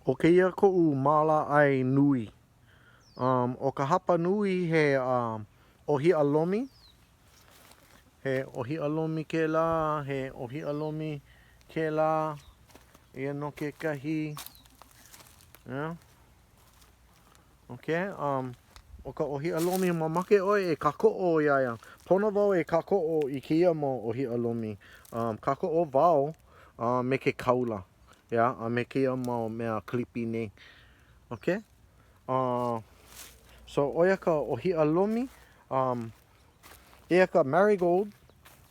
ʻO kēia koʻu māla ʻai nui. Um, ʻo ka hapa nui he um, ʻōhiʻa lomi. He ʻōhiʻa lomi kēlā, he ʻōhiʻa lomi kēlā. Eia nō kekahi. Yeah. Okay, um, ʻo ka ʻōhiʻa lomi, mamake ʻoe e kākoʻo iā ia. Pono wau e kākoʻo i kēia mau ʻōhiʻa lomi. Um, kākoʻo wau uh, me ke kaula, yeah, a me kēia mau mea klipi nei. Okay? Uh, so, ʻo ia ka ʻōhiʻa lomi. Um, Eia ka marigold,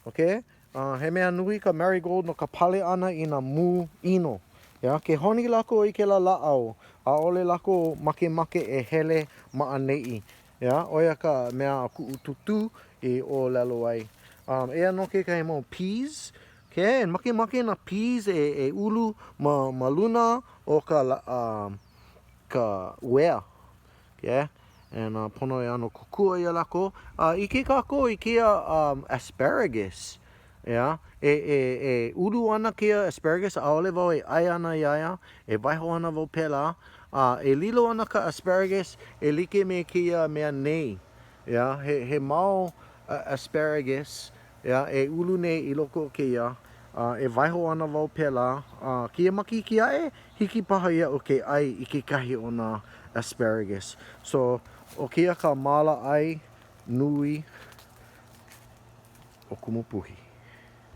okay? Uh, he mea nui ka marigold no ka pale ʻana i nā mū ʻino. Yeah, ke honi lākou i kēlā lāʻau, ʻaʻole lākou makemake e hele ma ʻaneʻi. Yeah, ʻo ia ka mea a kuʻu tūtū i ʻōlelo ai. Um, eia nō kekahi mau peas. Okay, makemake nā peas e, e ulu ma, ma luna o ka, uh, ka uea. Yeah. And uh, pono e ʻano kōkua iā lākou. Uh, ʻike kākou i kēia um, asparagus. Yeah. E, e, e ulu ana kēia asparagus, ʻaʻole wau e ʻai ana iā ia, e waiho ana wau pēlā. Uh, e lilo ana ka asparagus e like me kēia mea nei. Yeah. He, he mau uh, asparagus yeah, e ulu nei i loko o kēia. Uh, e waiho ana wau pēlā. Uh, kēia makahiki aʻe, Hiki paha iaʻu ke ʻai i kekahi o nā asparagus. So, ʻo kēia ka māla ʻai nui o Kumu Puhi.